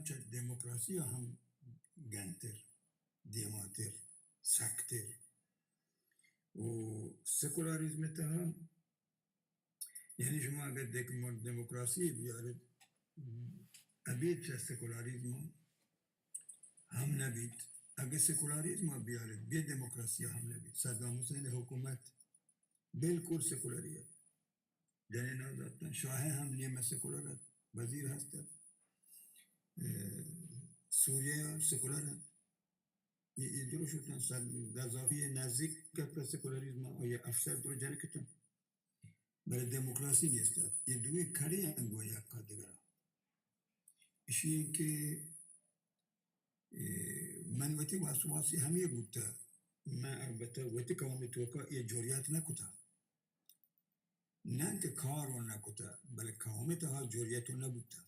چہ دموکراسی ءَ ہم گنتر، دیماتر، سکتر۔ و سیکولاریزم ءِ تہا، یعنی شما اگر دک-، دموکراسی بیارید، ابید چہ سیکولاریزم ہم نبیت۔ اگر سیکولاریزم بیارید، بے دموکراسی ہم نبیت۔ صدام حسین حکومت بالکل سیکولری ات۔ جنین آزاد اتاں، شاہ ہم نیمہ سیکولر ات، وزیر ہست ات، اه، سوریہ سیکولر ات۔ یہ، یہ درو شتن، صد-، قذافی نزدیک ات پہ سیکولریزم، آئی افسر درو جنگ کتن۔ بلے دموکراسی نیست ات۔ یہ دوئیں کڑے ہیں گو یکا دگرا۔ اشی ہیں کہ، اے، من وتی واسواسی ہمیں بوتا۔ من البتہ وتی قومی توکا یہ جوریات نہ کتا۔ نہ کہ کار و نہ کتا، بلے قوم تہا جوریت و نہ بوتا۔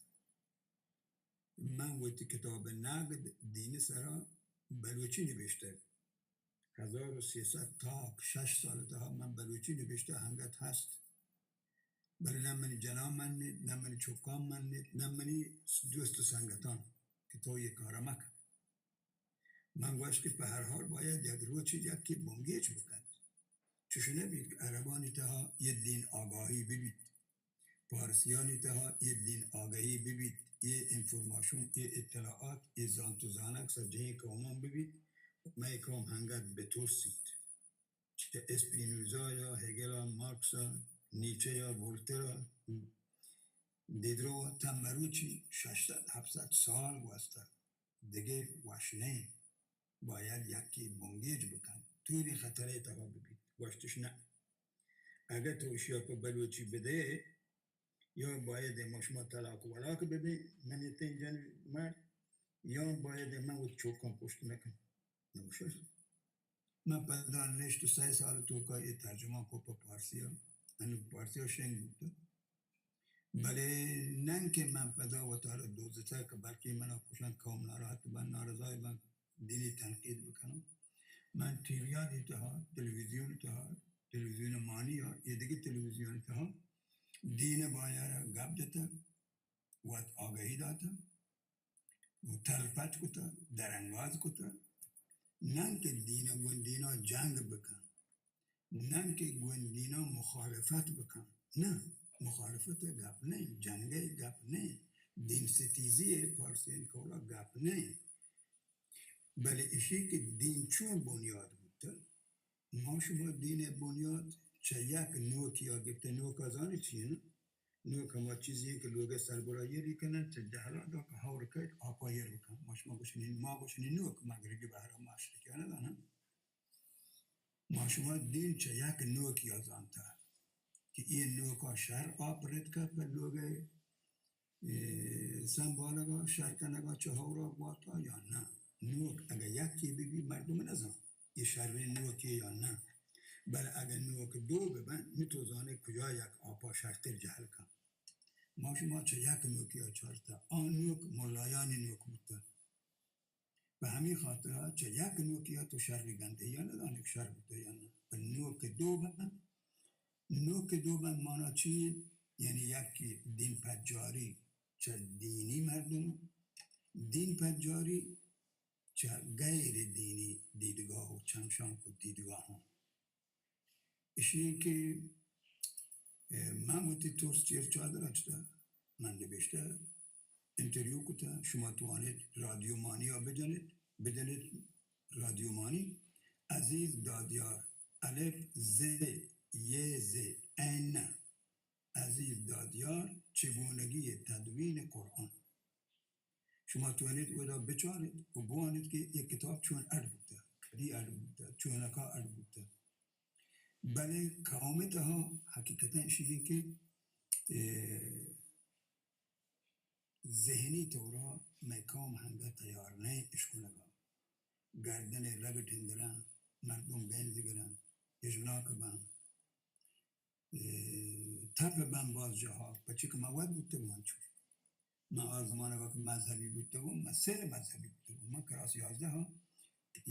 من وتی کتاب نقد دین سرا بلوچی نبشتگ۔ ہزار و سیصد تاک شش سال تہا من بلوچی نبشتہ ہنگت ہست۔ بلے نہ منی جنان منت، نہ منی چکان منت، نہ منی دوست و سنگتان کہ تو یہ کارا مکن۔ من گوشت کہ پہ ہر حال باید یک روچے یکے بنگیج بکنت۔ چوش نہ بیت کہ عربانی تہا یہ دین آگاہی ببیت، پارسیانی تہا یہ دین آگاہی ببیت، یہ انفورماشن، یہ اطلاعات، یہ زانت و زانگ سجہیں قومان ببیت، مئے قوم ہنگت بترسیت۔ چہ اسپینوزا یا ہیگل ء، مارکس ء، نیچے ء، وولتر ء، دیدرو ء، تاں مروچی ششصد ہپتصد سال گوستگ، دگہ وش نہ انت۔ باید یکے بنگیج بکنت، توریں خطرے تہا ببیت۔ گوشتش نہ، اگہ تو اشیا پہ بلوچی بدئے، یا باید ما شما طلاق ولاک ببیں، منی تئی جن مرد، یا باید من وت چوکاں پشت نکن۔ نوشت۔ من پدا نشت و سئے سال توکا اے ترجمہ کو پہ پارسی ء، انو پارسی ء شنگ بوت۔ بلے نن کہ من پدا وتارا دوزتگ کہ بلکیں منا کشن، قوم ناراحت بن، نارضای بن، دینی تنقید بکنوں۔ من ٹی ویانی تہا، تلویزیون تہا، تلویزیون مانی ء، اے دگہ تلویزیون تہا دین ء بارہ ء گپ جتگ، وت آگہی داتگ۔ و تلپت کتگ، درانگاز کتگ، نہ کہ دین ء گوں دینا جنگ بکن، نہ کہ گوں دینا مخالفت بکن۔ نہ، مخالفت ء گپ نہ، جنگ ء گپ نہ، دین ستیزی ء پارسین قولا گپ نہ، بلے اشی کہ دین چون بنیاد بوتگ، ما شما دین ء بنیاد چہ یک نوکیا گپتہ۔ نوکا زانی چی انت؟ نوک ہما چیزی انت کہ لوگ ء سربراہی ء کننت، چہ جہلا داں کہ ہور کئیت آپا ایر بکن۔ ما شما گوشنی، ما گوشنی نوک، مغربی بہرا مشرقی ء نہ زانن۔ ما شما دین چہ یک نوکیا زانتہ کہ اے نوکا شر آپ رتکہ پہ لوگ ء اے، سنبالگا، شر کنگا چہ ہورا گواتا یا نہ؟ نوک اگہ یکے ببی، مردم نزان اے شریں نوکے یا نہ، بلے اگہ نوک دو ببن، نی تو زانے کجا یک آپا شرتر جہل کن۔ ما شما چہ یک نوکیا چارتہ، آ نوک ملایانی نوک بوتہ۔ پہ ہمے خاطرا چہ یک نوکیا تو شری گندے یا نزانے کہ شر بوتہ یا نہ۔ پہ نوک دو بن، نوک دو بن مانا چی انت؟ یعنی یکے دین پجاری چہ دینی مردم، دین پجاری چہ غیر دینی دیدگاہ و چمشانک و دیدگاہاں۔ اشی کہ، اے، من وتی ترس چیر چادر ء چتہ، من نبشتہ، انٹرویو کتہ، شما توانیت رادیو مانی ء بجنیت، بجنیت رادیو مانی۔ عزیز دادیار، الف ز، ی ز، عین، عزیز دادیار، چگونگی تدوین قرآن۔ شما توانیت اودا بچاریت و بوانیت کہ اے کتاب چون اڈ بوتہ، کدی اڈ بوتہ، چونکا اڈ بوتہ۔ بلے قوم تہا حقیقتاً اشی کہ، اے، ذہنی طورا مئے قوم ہنگہ تیار نہ اشکنگا۔ گردن رگ ٹندراں، مردم بینزگراں، ہژناک باں۔ اے، تپ بن باز جاہا، پچی کہ من وت بوتگوں انچو۔ من آ زمانگا کہ مذہبی بوتگوں، من سر مذہبی بوتگوں۔ من کلاس یازدہ ہاں،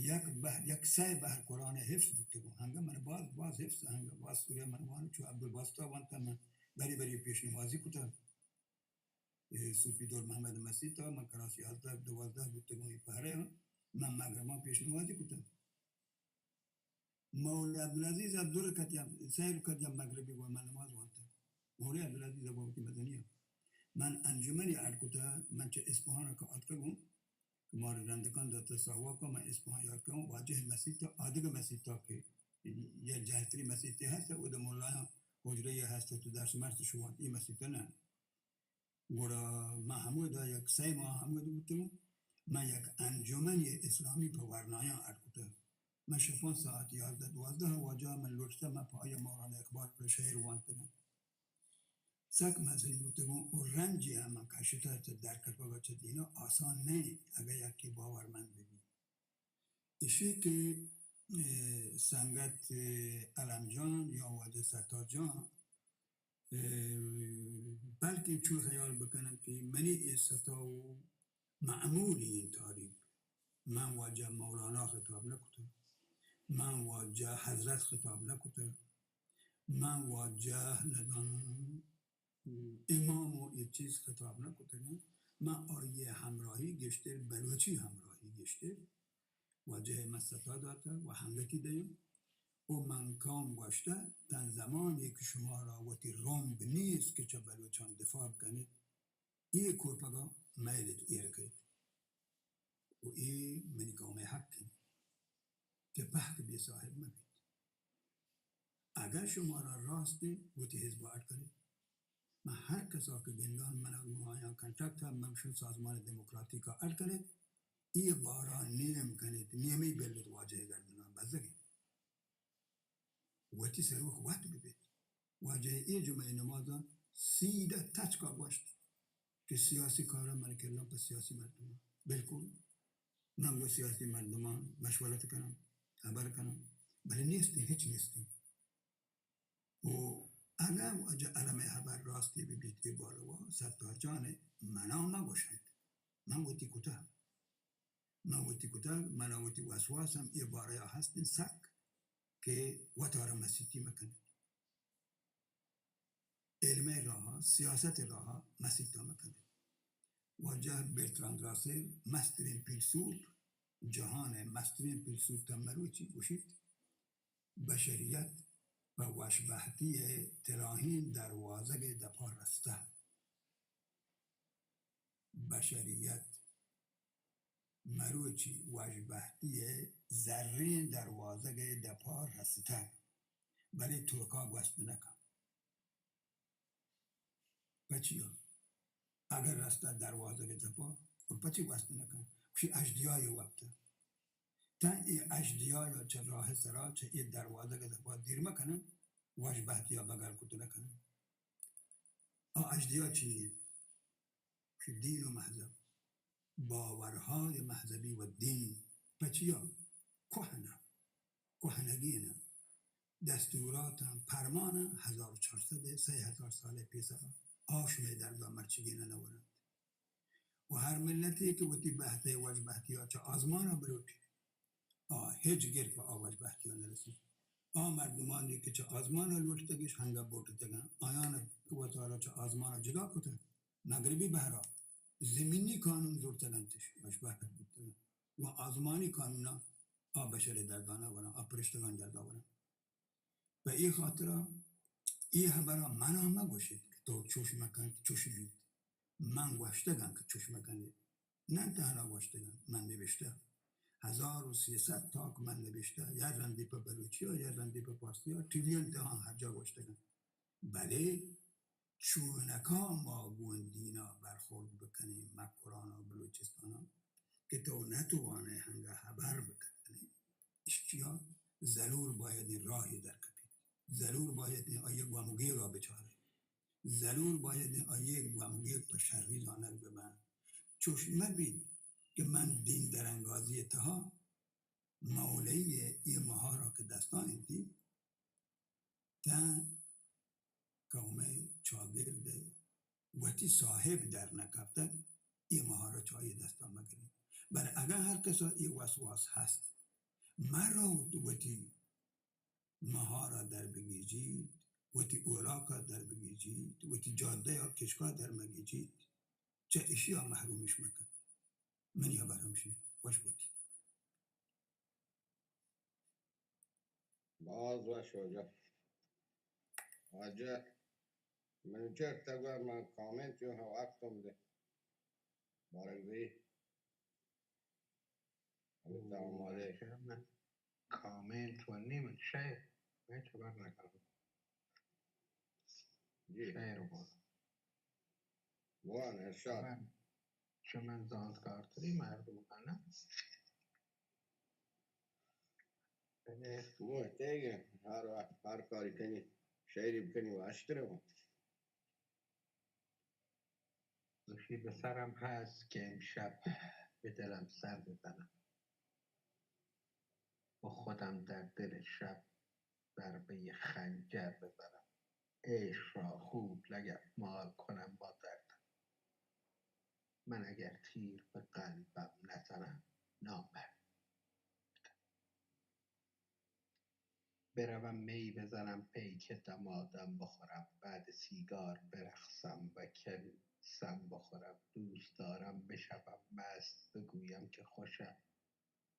یک بہر، یک سئے بہر قرآن حفظ بوتگوں۔ ہنگا من باز، باز حفظ، ہنگا باز سورہ من وانو، چو عبدالباسطا وانتا من بری بری پیش نمازی کتا۔ اے صوفی دور محمد مسیت ءَ، من کلاس یازدہ دوازدہ بوتگوں، اے پہرے ءَ من مغرباں پیش نمازی کتگ۔ مولوی عبدالعزیز ءَ دو رکعت یا سئے رکعت یا مغربی گوں من نماز وانتگ۔ مولوی عبدالعزیز ءَ گوں وتی مزنی ءَ۔ من انجمنے اڈ کتگ، من چہ اصفہان ءَ کہ آتکگوں، کہ مارا رندکاں داتہ ساواک ءَ، من اصفہان یار کتگوں، واجہ مسیت ءَ، آدگہ مسیت ءَ کہ یک جہتری مسیتے ہست، اود ملایاں حجرہ یے ہست، تو درس مرس شوانت، اے مسیت ءَ نہ۔ گڑا من ہمودا یک سئے ماہ ہمود بوتگوں۔ من یک انجمن اسلامی پہ ورنایاں اڈ کتگ۔ من شپاں ساعت یازدہ دوازدہ ءَ واجہ من لوٹتہ، من پہ آئی ءَ مولانا اقبال ءِ شعر وانتگ انت۔ سک مزن بوتگوں و رنجے ہم من کشتہ، چہ درکپگ ءَ چہ دینا آسان نہ انت، اگہ یکے باورمند بہ بیت۔ ایشی کہ، اے، سنگت، اے، علم جان یا واجہ ستار جان، اے، بلکیں چو خیال بکنن کہ منی اے ستا و معمولی انت تاریخ۔ من واجہ مولانا خطاب نہ کتگ، من واجہ حضرت خطاب نہ کتگ، من واجہ نزانوں امام و اے چیز خطاب نہ کتگ انت۔ من آئی ءِ ہمراہی گیشتر، بلوچی ہمراہی گیشتر، واجہ ءَ من ستا داتگ و ہنگتی دیاں۔ و من قوم گوشتہ، تاں زمانے کہ شمارا وتی رمب نیست کہ چہ بلوچاں دفاع بکنیت، اے کوپگا میلت ایر کیت۔ و اے منی قوم ءِ حق انت کہ پہک بے صاحب مہ بیت۔ اگر شمارا راست انت، وتی حزب ءَ اڈ کنیت۔ من ہر کسا کہ گندان، من گوں آیاں کنٹکٹ ءَ، من گوشاں سازمان دموکراتیک ءَ اڈ کنیت، اے بارا نیم کنیت، نیمی بلت واجہ ءِ گردنا بزگ انت۔ وتی سروک وت بہ بیت۔ واجہ ءَ اے جمعہ ءِ نماز ءَ سیدھا تچک ءَ گوشت کہ سیاسی کار ءَ من کلاں پہ سیاسی مردماں۔ بالکل، من گوں سیاسی مردماں مشورت کناں، ہبر کناں، بلے نیستیں، ہچ نیستیں۔ و اگاں واجہ علم ءِ ہبر راستی بہ بیت، اے باروا ستار جان ءَ منا مہ گوشنت۔ من وتی کتہ، من وتی کتگ، منا وتی وسواس ہم اے بارہ ءَ ہست انت سک کہ وتارا مسیتی مہ کنیت۔ علم ءِ راہ ءَ، سیاست ءِ راہ ءَ مسیتا مہ کنیت۔ واجہ برتراند راسل، مستریں فیلسوف، جہان ءِ مستریں فیلسوف تاں مروچی گوشیت، بشریت پہ وشبہتی ءِ تلاہیں دروازگ ءِ دپا رستہ۔ بشریت مروچی وشبہتی ءِ زریں دروازگ ءِ دپا رستگ، بلے ترکا گوست نہ کن۔ پچیا؟ اگر رستہ دروازگ ءِ دپا، گڑا پچی گوست نہ کن؟ گوشی اژدیائے وپتہ۔ تاں اے اژدیایا چہ راہ ءِ سرا، چہ اے دروازگ ءِ دپا دیر مہ کنن، وشبہتیا بگل کت نہ کنن۔ آ اژدیا چی انت؟ چہ دین و مذہب، باورهای مذهبی و دین، پچیا؟ کہنہ، کہنگینہ، دستوراتاں، پرماناں، ہزار و چار سد ءُ سئے ہزار سال ءِ پیسرا، آ شمئے دردا مرچیگینہ نہ ورنت۔ و ہر ملتے کہ وتی بہت ءِ وشبہتیا چہ آزمانا بلوٹیت، آ ہچ گر پہ آ وشبہتیا نرسیت۔ آ مردمانی کہ چہ آزمانا لوٹتگش، ہنگا بوٹتگاں، آیانا کہ وتارا چہ آزمانا جدا کتگ، مغربی بہرا زمینی قانون زرتگ انتش، وشبہت بوتگاں، و آزمانی قانونا آ بشر ءِ دردا نہ وراں، آ پرشتگانی دردا وراں۔ پہ اے خاطرا اے ہبرا منا مہ گوشیت کہ تو چوش مکن، چوش بیت۔ من گوشتگاں کہ چوش مکن۔ نہ تہنا گوشتگاں، من نبشتہ۔ ہزار و سیصد تاک من نبشتہ، یا رندی پہ بلوچیا، یا رندی پہ پارسیا، ٹی وی انتہا ہر جا گوشتگاں۔ بلے چونکا ما گوں دینا برخورد بکنیں مکران و بلوچستانا کہ تو نتوانے ہنگا ہبر بکنے، اشیا ضرور باید راہی در کپیت، ضرور باید آئی گمگیگا بچارے، ضرور باید آئی گمگیگ پہ شری زانگ ببن۔ چوش مبیت کہ من دین درانگازی تہا مولوی اے مہارا کہ دستان انتی، تاں قوم ءِ چاگرد ءِ وتی صاحب در نہ کپتگ، اے مہارا چہ آئی دستا مگریں۔ بلے اگاں ہر کسا اے وسواس ہست، مہ روت وتی مہارا در بگیجیت، وتی اوراکا در بگیجیت، وتی جادہ یا کشکا در مگیجیت، چہ اشیا محرومش مکن۔ منی ہبر ہمشی۔ وش بوتی۔ باز وش واجہ۔ واجہ من چرتگ، من کامنت یوں وقت ہم دے۔ بارک بی۔ السلام علیکم۔ من کامنت و نی من شعر، من چبر نکنم۔ جی۔ شعر بول۔ بوان ارشاد۔ چہ من، چہ من زانتکارتری مردم کنم۔ بلے۔ وہ تیگے، ہر وقت ہر کاری کنی، شعری بکنی و اشتر ہوں۔ گوشی، بہ سرم ہست کہ امشب بہ دلم سر بزنم و خودم در دل شب ضربهٔ خنجر بزنم. عشق را خوب لگدمال کنم با دردم. من اگر تیر به قلبم نزنم، نامرد. بروم می بزنم پیک دمادم بخورم، بعد سیگار برقصم و کم سم بخورم. دوست دارم بشوم مست، بگویم که خوشم،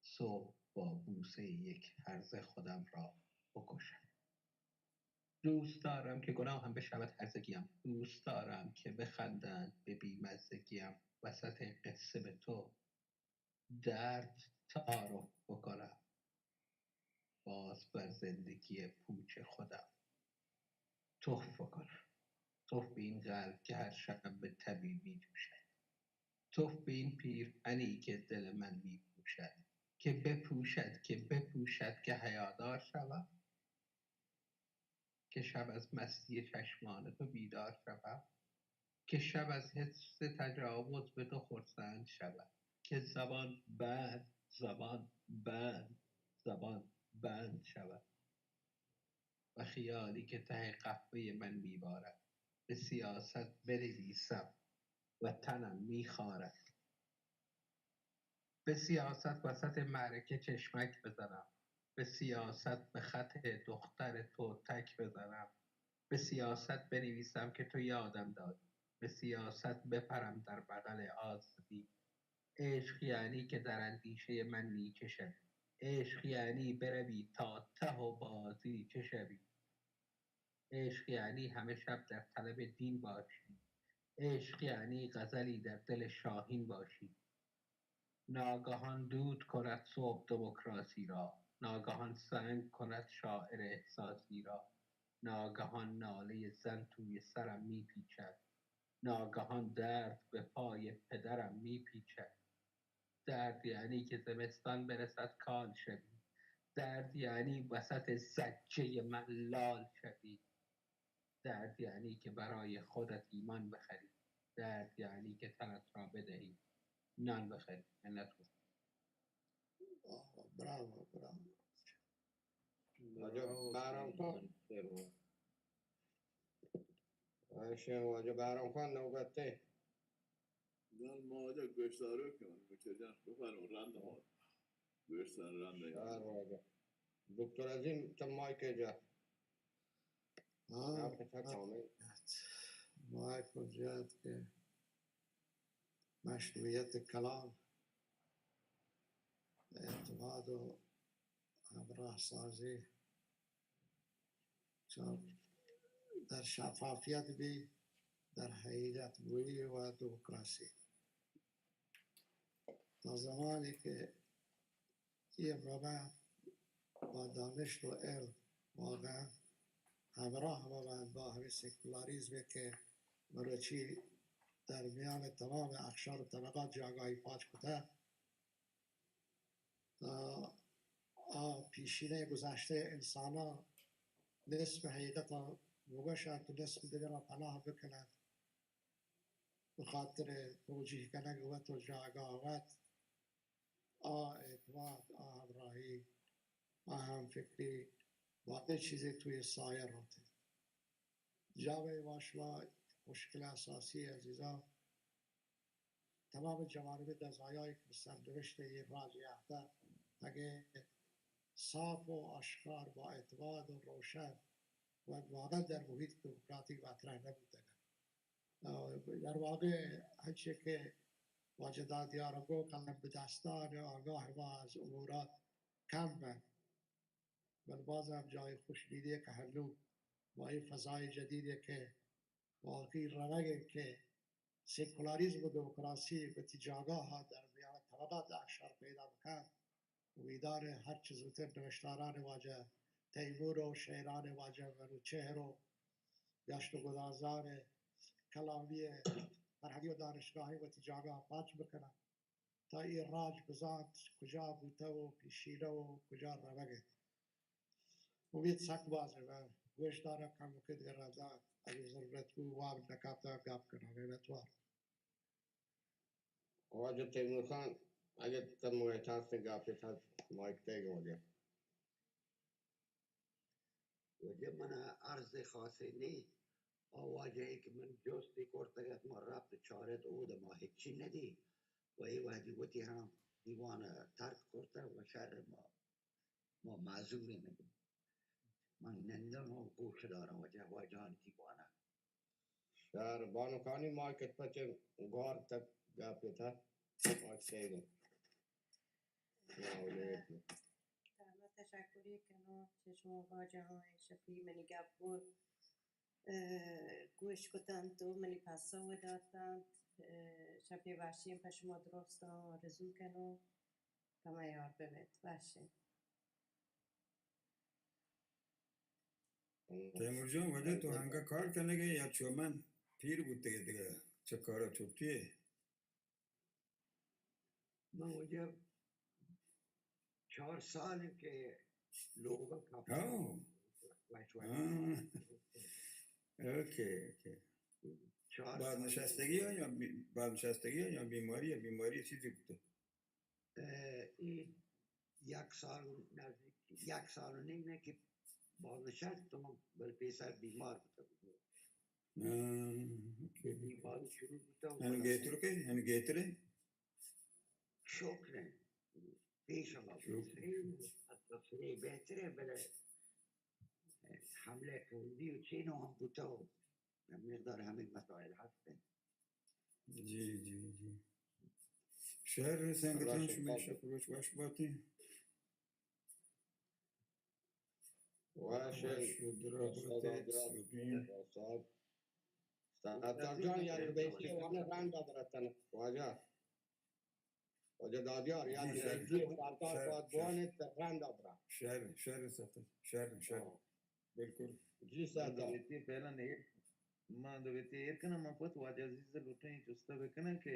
صبح با بوسهٔ یک هرزه خودم را بکشم. دوست دارم که گناهم بشود هرزگیم، دوست دارم که بخندند به بی‌مزگیم، وسط قصه به تو درد تعارف بکنم، باز بر زندگی پوچ خودم تف بکنم. تف به این قلب که هر شب به تبی می‌جوشد، تف به این پیرهنی که دل من می‌پوشد، که بپوشد، که بپوشد، که حیادار شوم. که شب از مستی چشمان تو بیدار شوم، که شب از حس تجاوز به تو خرسند شوم، که زبان بند، زبان بند، زبان بند شوم و خیالی که ته قهوهٔ من می‌بارد، به سیاست بنویسم و تنم می‌خارد. به سیاست وسط معرکه چشمک بزنم، به سیاست به خط دختر تو تک بزنم، به سیاست بنویسم که تو یادم دادی، به سیاست بپرم در بغل آزادی. عشق یعنی که در اندیشهٔ من نیچه شوی، عشق یعنی بروی تا ته و بازیچه شوی. عشق یعنی همه شب در طلب دین باشی، عشق یعنی غزلی در دل شاهین باشی. ناگهان دود کند صبح دموکراسی را، ناگهان سنگ کند شاعر احساسی را، ناگهان نالهٔ زن توی سرم می‌پیچد، ناگهان درد به پای پدرم می‌پیچد. درد یعنی که زمستان برسد کال شوی، درد یعنی وسط زجهٔ من لال شوی، درد یعنی که برای خودت ایمان بخری، درد یعنی که تنت را بدهی نان بخری. منت وار. آه، براوو، براوو. واجہ بہرام خان۔ واجہ بہرام خان نوبت ءَ۔ گل ما واجہ گوشدارو کہ من مچ جان بفرم رند ما گوشدار رند یا۔ شر واجہ۔ دکتر عظیم تو مائک ءَ جا۔ ہاں، آپ کے ساتھ ہاں۔ مائک ءَ جا کہ مشروعیت کلام، اعتماد و ہمراہ سازی چون در شفافیت بی، در حقیقت گویی و دموکراسی. تا زمانی که این روند با دانش و علم واقعاً همراه ببند با همین سکولاریزمی که مروچی در میان تمام اقشار و طبقات جاگاهی پاچ کته، آ، آ پیشینهٔ گذشتهٔ انسانا نصف حقیقتا بگوشند و نصف دیگر را پناه بکنند، به خاطر توجیه کنگ وت و جاگاہ وت، آ اعتماد، آ ہمراہی، آ ہمفکری، باقی چیزے توی سایہ روت. جاوے واشوا مشکل اساسی عزیزان، تمام جوانب دزایایی که به سرنوشت این راج یهده اگه صاف و آشکار با اعتماد و روشن و واقعاً در محیط دموکراتیک مطرح نبودگه، در واقع هرچی که واجه دادیار گو قلم به دستان آگاه ما از امورات کم بند، بل باز هم جای خوشبینی که هنو با این فضای جدیدی که واقعی روگی که سکولاریزم و دموکراسی وتی جاگاها در میان طبقات اکثر پیدا بکن. امیدوار هر چه زودتر نوشتاران واجه تیمور و شعران واجه منوچهر و گشت و گدازان کلامی فرهنگی و دانشگاهی وتی جاگاها پاچ بکنن تا اے راج بزانت کجا بوته و پیشینه و کجا روگه. امید سک باز انت. گوشدارا کمکے دگہ رندا اگہ ضرورت بو واب نکاپتا گپ کناں. منتوار. واجہ تیمور خان، اگہ تم وقت ہست گپے تھا مائک تئیگ واجہ. واجہ من عرض خاصے نی. آ واجہ ای کہ من جستی کرتگ ات، ما رپت چارت اود ما ہچی ندی. و ای وحدی وتی ہم دیوان ترک کرتگ و شر ما ما معذوریں. من ننداں و گوش داراں واجہ، واجہانی دیوان ء. شر بانکانی مائکت پچ گوار تک گپ ات. مائک تئیگ انت. السلام علیکم. تہنا تشکری کناں چہ شما واجہاں، شپی منی گپ ء گوش کتنت و منی پسو ء داتنت. ء شپے وشیں پہ شما درستاں آرزو کناں. پہ ما یار بہ بیت. وشیں. تیمور جان، واجہ تو ہنگا کار کنگ ئے یا چو من پیر بوتگ ئے دگہ چہ کارا چھٹی ئے؟ من واجہ چار سال کہ لوگا کپتاں. ہاں. وش وش. ہاں. Okay, okay. چار سال. بازنشستگی یا بی-، بازنشستگی یا بیماری، یا بیماری چیزی بوتہ؟ اه، ای یک سال و نزدیک، یک سال و نیم نه که بازنشستم، بل پیسر بیمار بوتہ. آه، اوکے. بیماری شروع بوتہ و یعنی گہتر کہ؟ یعنی گہتر ئے؟ شکر ئے. پیش ما شکر. بہتر ئے، از تفسیر بہتر ئے، بلے حملہ کندی و چینو ہم بوتہ و مقدار ہمے مسائل ہست انت. جی، جی، جی. شر سنگتاں، شمئے شپ روچ وش باتیں. وش. وش و درا باتیں. ستار جان، یک بیتی وانا رنگ درتن واجہ. واجہ دادیار، یک جی، شر. بیتی سردار شر، پاد شر. بوان انت، رند ابرا. شر، شر ستار، شر، شر. ہاں. بالکل. جی، من سردار. دو بیتی پہلا نیر، من دو بیتی ایر کناں، من پت واجہ عزیز لوٹیں جستہ بکناں کہ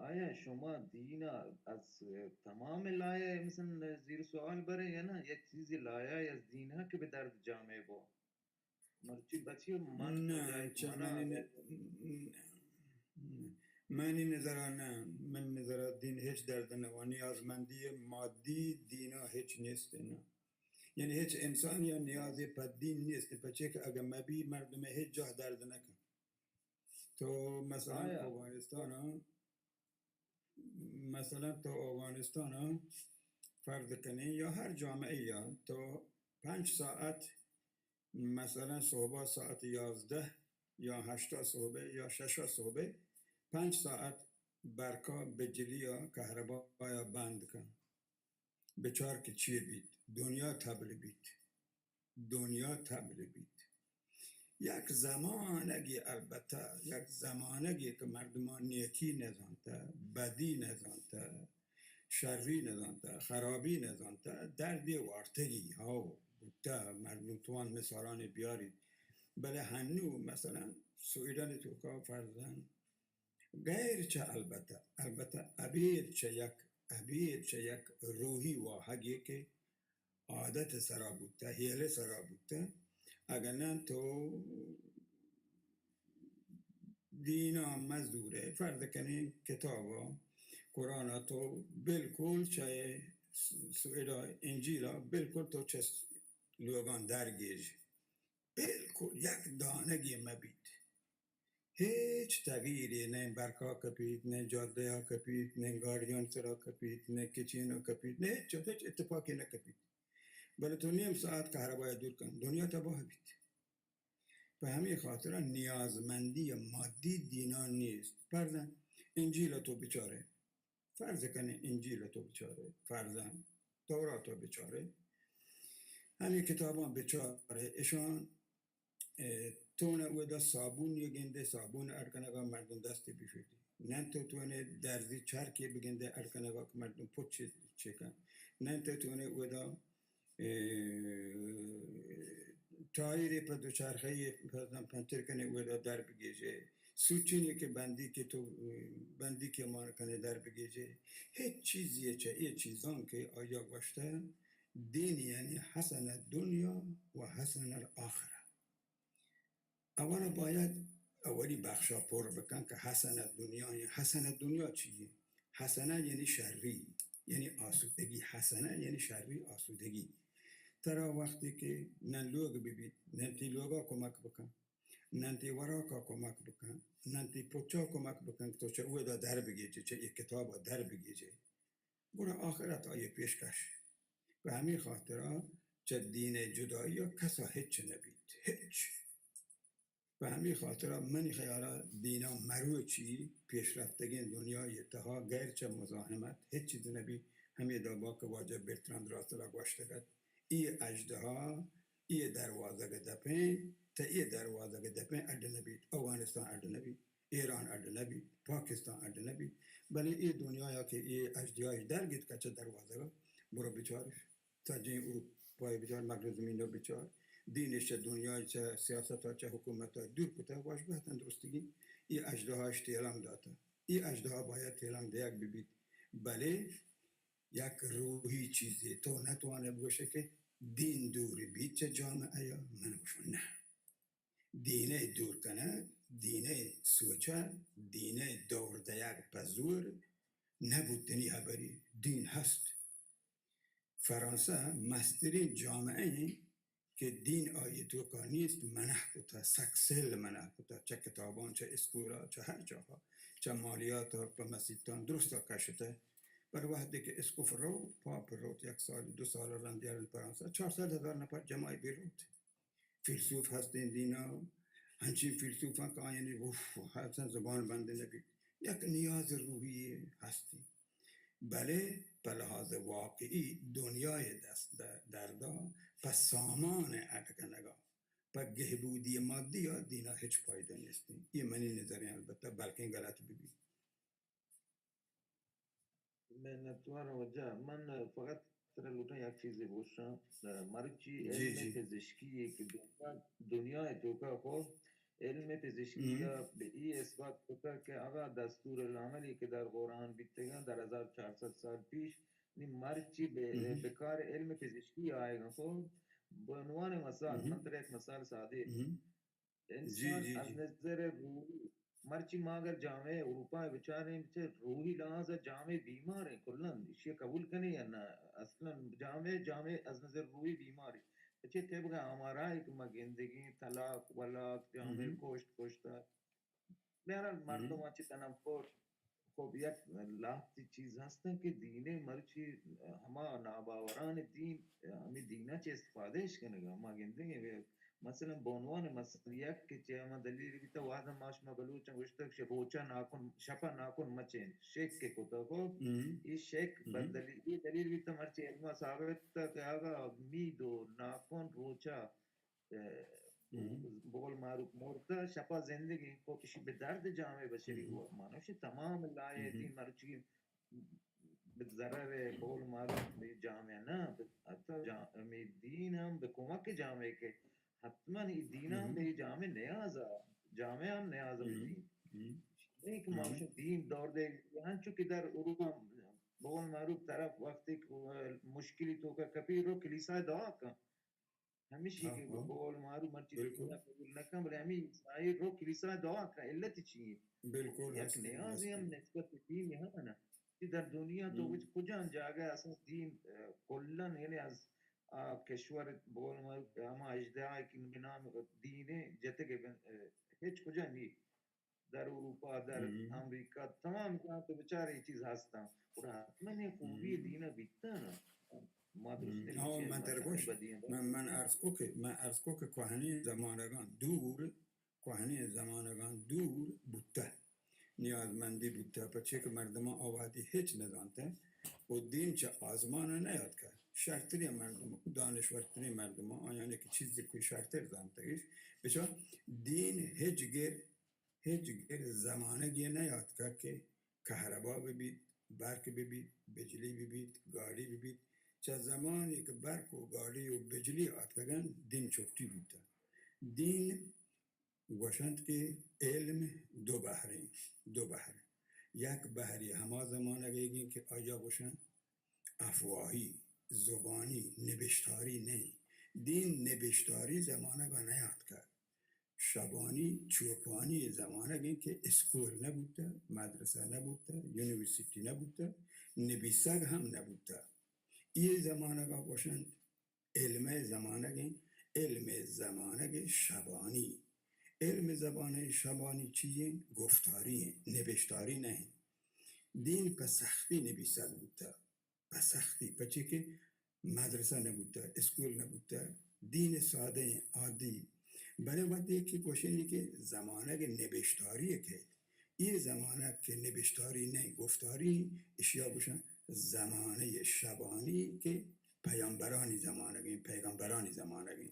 آیا شما دین ء از تمام لایہ مثلاً زیر سوال برے یا نا، یک چیزی لایہ از دین ء کہ بہ درد جامے بو؟ مرچی بچی من نہ، چہ منی ن-، منی نظر ء نہ، من نظر ء دین ہچ درد نہ و نیازمندی مادی دین ء ہچ نیست نہ. یعنی ہچ انسان یا نیازی پہ دین نیست، پچے کہ اگہ مبی مردم ہچ جاہ درد نہ کن. تو مثلاً آیا. افغانستان ء مثلاً تو اوگانستان ء فرض کنیں یا ہر جامعہ یا تو پنچ ساعت، مثلاً صحبا ساعت یازدہ یا ہشتا صحبے یا ششا صحبے، پنچ ساعت برقا، بجلیا، کہربایا بند کن. بچار کہ چی بیت، دنیا تبل بیت. دنیا تبل بیت. یک زمانگی، البتہ یک زمانگی کہ مردمان نیکی نزانتہ، بدی نزانتہ، شری نزانتہ، خرابی نزانتہ، دردی وارتگی، ہاو، بوتہ، مردم توان مثالانی بیاری. بلے ہنو مثلاً سویڈن توکا فرضاً غیر چہ البتہ، البتہ ابید چہ یک، ابید چہ یک روحی واہگے کہ عادت سرا بوتہ، ہیل سرا بوتہ، اگہ نہ تو دینا مزورے، فرض کنیں کتابا، قرآنا تو بالکل چہ سویڈا انجیلا بالکل تو چہ لوگان درگیج. بالکل یک دانگے مبیت. ہچ تغییرے نہ برقا کپیت، نہ جادہا کپیت، نہ گاڑیان سرا کپیت، نہ کچینا کپیت، نہ ہچ، ہچ اتفاقے نہ کپیت. بلے تو نیم ساعت کہربایا دور کن، دنیا تباہ بیت. پہ ہمے خاطرا نیازمندی مادی دینا نیست۔ فرضاً انجیل تو بچارے، فرض کنے انجیل تو بچارے، فرضاً تورات تو بچارے، ہمے کتاباں بچارے، اشان، اے، تو نہ اودا صابون یہ گندے، صابون اڈ کنگا مردم دستی بفیدی۔ نہ تو تو نے درزی چرکی بگندے اڈ کنگا کہ مردم پچ چکن۔ نہ تو تو نے اودا، اے، ٹائرے پہ دوچرخہ پنچر کنے اودا در بگیجے۔ سوچنے کہ بندی کہ تو، بندی کہ مان کنے در بگیجے۔ ہچ چیزی چہ اے چیزاں کہ آیا گوشتہ، دین یعنی حسن الدنیا و حسن الآخرہ۔ اولا باید اولی بخشا پر بکن کہ حسن الدنیا، حسن الدنیا چیئے؟ حسنہ یعنی شری، یعنی آسودگی۔ حسنہ یعنی شری، آسودگی۔ ترا وقتی کہ نن لوگ ببیت، نن تی لوگا کمک بکن، نن تی وراکا کمک بکن، نن تی پچا کمک بکن کہ تو چہ اودا در بگیجے، چہ اے کتابا در بگیجے۔ گڑا آخرت آئی پیشکش۔ پہ ہمے خاطرا چہ دین جدائی کسا ہچ نبیت، ہچ۔ پہ ہمے خاطرا منی خیالا دینا مروچی پیشرفتگیں دنیای تہا غیر چہ مزاحمت ہچ چیز نبیت۔ ہمے دابا کہ واجہ برتراند راسلا گوشتگ ات، اے اژدہا اے دروازگ دپیں، تہ اے دروازگ دپیں اڈ نبیت، اوغانستان اڈ نبیت، ایران اڈ نبیت، پاکستان اڈ نبیت، بلے اے دنیایا کہ اے اژدہاش در گیت کچ دروازگا، برو بچارش، سجیں اروپای بچار، مغرب زمین بچار، دین چہ دنیا، چہ سیاست، چہ حکومت دور کتہ، واش بہتن درستگی، اے اژدہاش تیلم داتہ، اے اژدہا باید تیلم دیگ ببیت، بلے یک روحی چیزے۔ تو نتوانے بگوشے کہ دین دور بیت چہ جامعہ یا، من گوشم نہ۔ دین ء دور کنگ، دین ء سوچگ، دین ء دور دیگ پہ زور نہ بوتنی ہبری۔ دین ہست۔ فرانسہ مستریں جامعہ ایں کہ دین آئی توکا نیست، منع کتہ، سک سل منع کتہ، چہ کتاباں، چہ اسکولا، چہ ہر جاہا، چہ مالیاتا، پہ مسیتاں درستا کشتہ۔ پر وہدے کہ اسکوف روت، پاپ روت، یک سال، دو سال رند یارن فرانسہ، چار سد ہزار نفر جمعی بی روت۔ فیلسوف ہستیں دینا، ہنچیں فیلسوفاں کہ آیانی، اوف، ہرچند زبان بند نہ بیت، یک نیاز روحی ہستیں۔ بلے پہ لحاظ واقعی دنیای دست دردا پہ سامان اڈ کنگا، پہ گہبودی مادی یا دینا ہچ فائدہ نیستیں۔ یہ منی نظریں، البتہ بلکیں غلط بہ بیت۔ منتوار واجہ، من فقط ترا لوٹاں یک چیزے بگوشاں۔ مرچی جی، علم جی۔ پزشکی ء کہ دنیا، دنیا ء توکا خو علم پزشکی ہم۔ ء بہ ای اثبات کتگ کہ اگاں دستور العملی کہ در قرآن بیتگاں در ہزار چار سد سال پیش، نی مرچی بہ، ہم۔ بہ کار علم پزشکی آئیگاں خو، بہ عنوان مثال، ہم۔ من ترا یک مثال سادے ہم۔ جی، انسان جی، از جی۔ نظر روحی، مرچی ما اگر جامعہ اروپا ء بچاریں، چہ روحی لحاظ ء جامعہ بیمار ہیں کلاً، ایشی ء قبول کنیں یا نہ؟ اصلاً جامعہ، جامعہ از نظر روحی بیمار ہیں۔ پچے طبق آمارا کہ ما گندگیں، طلاق، ولاک، جامعہ ہم۔ کشت، کشتہ۔ بہرحال، ہم۔ مردم ء چہ تنفر، خب، یک لہتے چیز ہستن کہ دین ء مرچی ہما ناباوران دین، ہمے دین ء چہ استفادہ اش کنگ ء ما گندگ ء، مثلاً بہ عنوان مثل یک کہ چہ ہما دلیل بیتہ، وہداں ما شما بلوچاں گوشتگ، ش-، روچا ناکن، شپا ناکن مچین، شک کہ کتہ، خب، ہم۔ اے شک ہم۔ بہ دلیل، اے دلیل بیتہ، مرچی علم ء ثابت کتہ کہ اگاں مید و ناکن روچا ء، ہم۔ بقول معروف مرتہ، شپا زندگیں، خب ایشی بہ درد جامعہ بشری ہم۔ ہوا۔ مانوش تمام لائے ہم۔ دین مرچی بہ ضرر بقول معروف بہ جامعہ نہ، بہ حتی جا-، ہمے دین ہم بہ کمک جامعہ کہ حتماً ای دین ہم ہم۔ بہ جامعہ نیاز ء، جامعہ ہم نیاز ء بہ ہم۔ دین۔ ہم۔ نہیں کہ ہم۔ مانوش دین دور دے، ہنچو کہ در اروپا بقول معروف طرف وقتی کہ مشکلی توکا کپی رو کلیسا دعا کن۔ ہمیشی ہاں، کہ ہاں۔ بقول معروف مرچی بالکل۔ دنیا قبول نہ کن، بلے ہمیں عیسائی رو کلیسا دعا کن، علت چی ہے؟ بالکل، یک ہستی، نیازی ہم ہستی۔ نسبت دین ہے نا۔ کہ در دنیا تو ہم۔ کچھ کجان جاگہ اصلا دین، اه، کلن، یعنی از، آ، کشور بقول معروف ہما اجدہا کہ بنام دین جتگ بن، اه، ہچ کجا نہیں۔ در اروپا، در ہم۔ امریکہ، تمام جاہاں تو بچار اے چیز ہستاں۔ گڑا حتماً اے خوبی ہم۔ دین ء بیتاں نا۔ ما درستیں ہاں، چیز من تر گوش، بدی ہم۔ من، من عرض کو کہ، من عرض کو کہ کوہنیں زمانگاں دور، کوہنیں زمانگاں دور بوتہ۔ نیازمندی بوتہ، پرچے کہ مردماں آ وہدی ہچ نزانتہ و دین چہ آزمان نیاتکہ۔ شرتریں مردم، دانشورتریں مردماں، آیانی کہ چیزی کوئی شرتر زانتگش، بچار دین ہچ گر ہچ گر زمانگے نیاتکہ کہ کہربا ببیت، برق ببیت، بجلی ببیت، گاڑی ببیت۔ چہ زمانے کہ برق و گاڑی و بجلی آتکگن، دین چھٹی بوتہ۔ دین گوشنت کہ علم دو بہریں، دو بہر۔ یک بہری ہما زمانگیگیں کہ آیا گوشن افواہی، زبانی، نبشتاری نئیں۔ دین نبشتاری زمانگا نیاتکہ۔ شبانی، چوپانی زمانگیں کہ اسکول نبوتہ، مدرسہ نبوتہ، یونیورسٹی نبوتہ، نبیسگ ہم نبوتہ۔ اے زمانگا گوشنت علم زمانگیں، علم زمانگ شبانی۔ علم زبان شبانی چی ایں؟ گفتاری ایں، نبشتاری نہ ایں۔ دین پہ سختی نبیسگ بوتہ۔ پہ سختی، پرچے کہ مدرسہ نہ بوتہ، اسکول نہ بوتہ، دین سادہ ایں، عادی۔ بلے وھدے کہ گوشنی کہ زمانگ نبشتاری کئیت، اے زمانگ کہ نبشتاری نہ، گفتاری، اشیا گوشن زمانہ شبانی کہ پیامبرانی زمانگیں، پیغمبرانی زمانگیں۔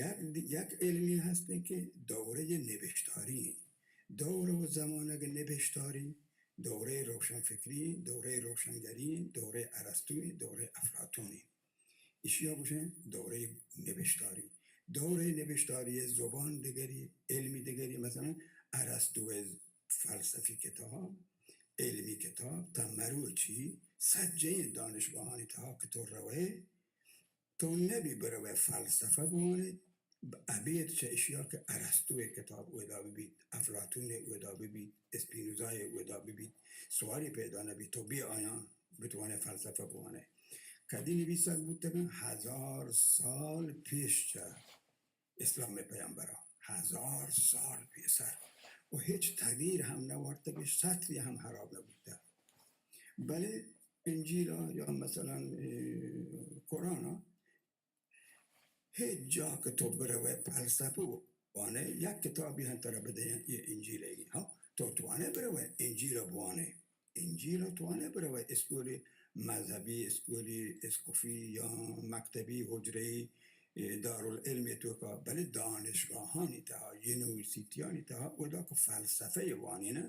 یک، یک علمی ہستیں کہ دورہ نبشتاری ایں۔ دور و زمانگ نبشتاری، دورہ روشن فکری ایں، دورہ روشنگری ایں، دورہ ارسطو ایں، دورہ افلاطون ایں۔ اشیا گوشن دورہ نبشتاری۔ دورہ نبشتاری زبان دگری، علمی دگری، مثلاً ارسطو فلسفی کتاب، علمی کتاب، تا مروچی سجہیں دانشگاہانی تہا کہ تو روئے، تو نبی بروئے فلسفہ بوانے، ابید چہ اشیا کہ ارسطو کتاب اودا ببیت، افلاطون اودا ببیت، اسپینوزا اودا ببیت، سوالے پیدا نبیت، تو بیا آیاں بتوانے فلسفہ بوانے۔ کدی نبیسگ بوتگن؟ ہزار سال پیش چہ اسلام پیامبرا، ہزار سال پیسر، و ہچ تغییر ہم نہ وارتگ، سطری ہم حراب نہ بوتگ۔ بلے انجیلا یا مثلاً، اے، قرآنا ہچ جا کہ تو بروئے فلسفہ وانے، یک کتابی ہم ترا بدیاں، اے انجیل ئیگی، ہاں، تو توانے بروئے انجیل بوانے۔ انجیل ء توانے بروئے اسکولی مذہبی، اسکولی اسقفی یا مکتبی حجرہ، اے، دارالعلم توکا، بلے دانشگاہانی تہا، یونیورسٹیانی تہا، اودا کہ فلسفہ وانینہ،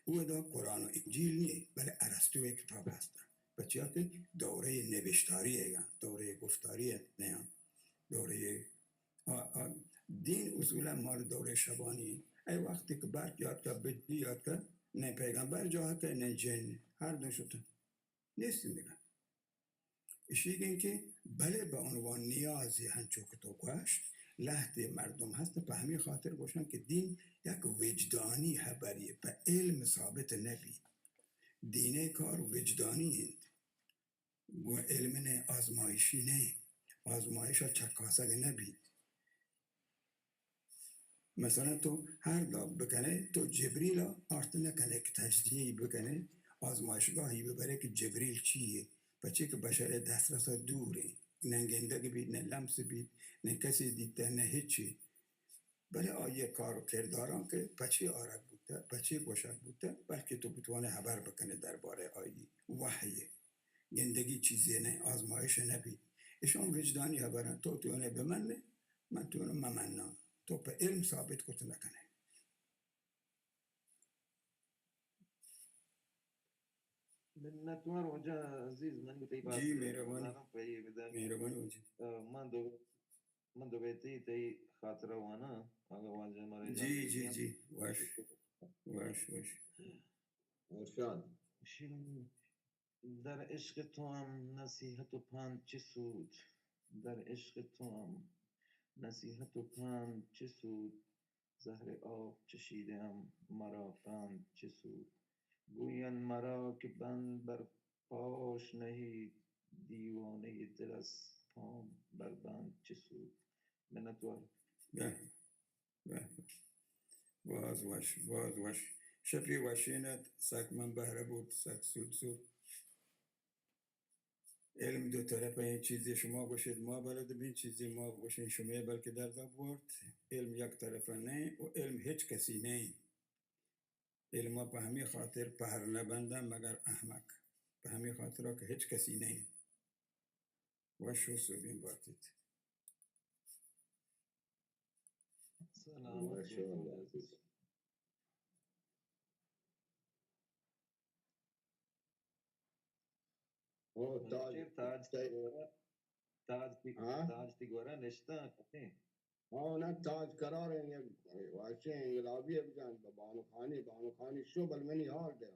اودا قرآن و انجیل نیہ، بلے ارسطو کتاب ہستن۔ پچیا کہ دورہ نبشتاری ئیگاں، دورہ گفتاری نیاں، دورہ آ، آ، دین اصولاً مال دورہ شبانی۔ اے وقتی کہ برق یاتکا، بجلی یاتکا، نہ پیغمبر جاہ کہ نہ جن، ہر دو شتن۔ نیستن دگہ۔ اشیگیں کہ بلے بہ عنوان نیازی ہنچو کہ تو گوشت، لہتے مردم ہست، پہ ہمے خاطر گوشن کہ دین یک وجدانی ہبری، پہ علم ثابت نبی۔ دین کار وجدانی انت۔ گوں علم نہ، آزمائشی نہ، آزمائش ء چکاسگ نہ بیت۔ مثلاً تو ہر داب بکنے، تو جبریل ء آرت نہ کنے کہ تجزیہ ای بکنے، آزمائشگاہی ببرے کہ جبریل چی یے، پچے کہ بشر ء دسترس ء دور انت، نہ گندگ بیت، نہ لمس بیت، نہ کسی دیتہ، نہ ہچی۔ بلے آئی ء کار و کرداراں کہ پچے آرگ بوتہ، پچے گوشگ بوتہ، بلکہ تو بتوانے ہبر بکنے دربارہ آئی۔ وحی گندگی چیزے نہ، آزمائش نہ بیت۔ اشاں وجدانی ہبراں، تو توانے بمنے، من توانے ممناں۔ تو پہ علم ثابت کت نہ کنے۔ منتوار واجہ عزیز، من گوں تئی باز جی، مہربانی۔ مہربانی واجہ۔ آ، من دو، من دو بیتی تئی خاطرہ واناں، اگہ واجہ مارا جی، اجازت جی، دیاں۔ جی، وش، وش، وش۔ ارشاد۔ شم-، در عشق تو هم نصیحت و پند چه سود؟ در عشق تو هم نصیحت و پند چه سود؟ زهر آب چشیده‌ام، مرا پند چه سود؟ گویند مرا که بند بر پاش نهی، دیوانهٔ دل از پام بر بند چه سود؟ منتوار۔ بہ، بہ، بہ۔ باز وش، باز وش۔ شپی وشین ات، سک من بہرہ برت، سک سود سود۔ علم دو طرفیں، چیزے شما گوشیت ما بلد بیں، چیزے ما گوشیں شمے بلکہ درد بورت۔ علم یک طرفہ نئیں و علم ہچ کسی نئیں۔ علم پہ ہمے خاطر پہر نہ بنداں مگر احمق، پہ ہمے خاطر کہ ہچ کسی نئیں۔ وش و سوبین باتیت۔ سلامت باتیت۔ او تاج، تاج تئی گورا، تاج تئی، ہاں؟ تاج تئی گورا نشتہ کتیں۔ ہاں، نہ، تاج قرار ایں، یک واشیں انقلابی بجان، بانو خانی، بانو خانی شو بل منی حال دے۔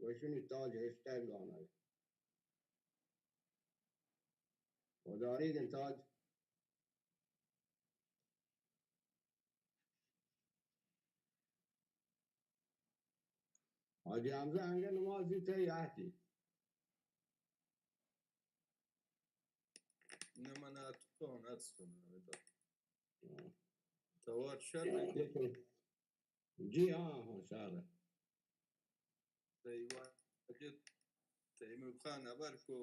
وشنی تاج ہشتہ گانا ہے۔ وداری دن تاج۔ حاجی حمزہ انگہ نمازی تئی آتی۔ نہ، من اتکان اتکان۔ توار شر۔ جی ہاں، ہاں، شر۔ تئی واجہ تیمور خان ہبر کو،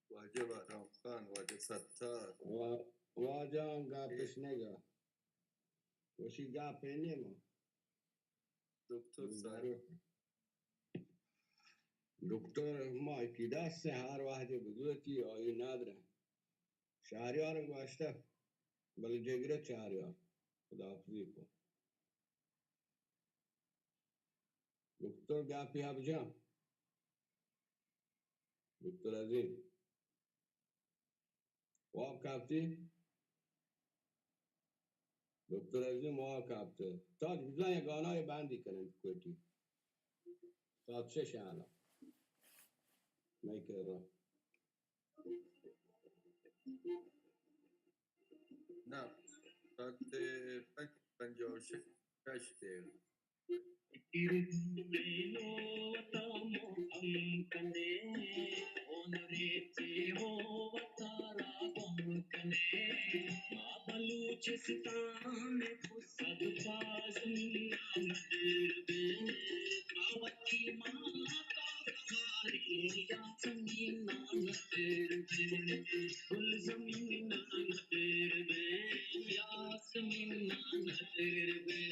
واجہ بہرام خان، واجہ ستار۔ وا-، واجہ گپش نگا۔ وشی گپ نیما۔ دکتر صاحب۔ دکتر ما کی دست ہر وحدی بگوتی آئی ندرہ۔ شہریار گوشتہ، بلے جگرہ شہریار۔ خداحافظی کو۔ دکتر گپی ہب جان۔ دکتر عظیم۔ واب کپتی؟ دکتر عظیم واب کپتے۔ تاج بزن یک گانای بندی کنن کوٹی۔ ساعت شش آنا۔ میں کہہ رہا۔ نہ، ساعت پنج پنجاہ و شش دقیقہ۔ فکر میلو وتا مو ہم کنے، ہنرے تے ہو وتا را گم کنے۔ ما بلوچستان پسد باز منا ندر بے، ما وتی ماتا گلزمین ءَ ندر بے، یاسمین ءَ ندر بے۔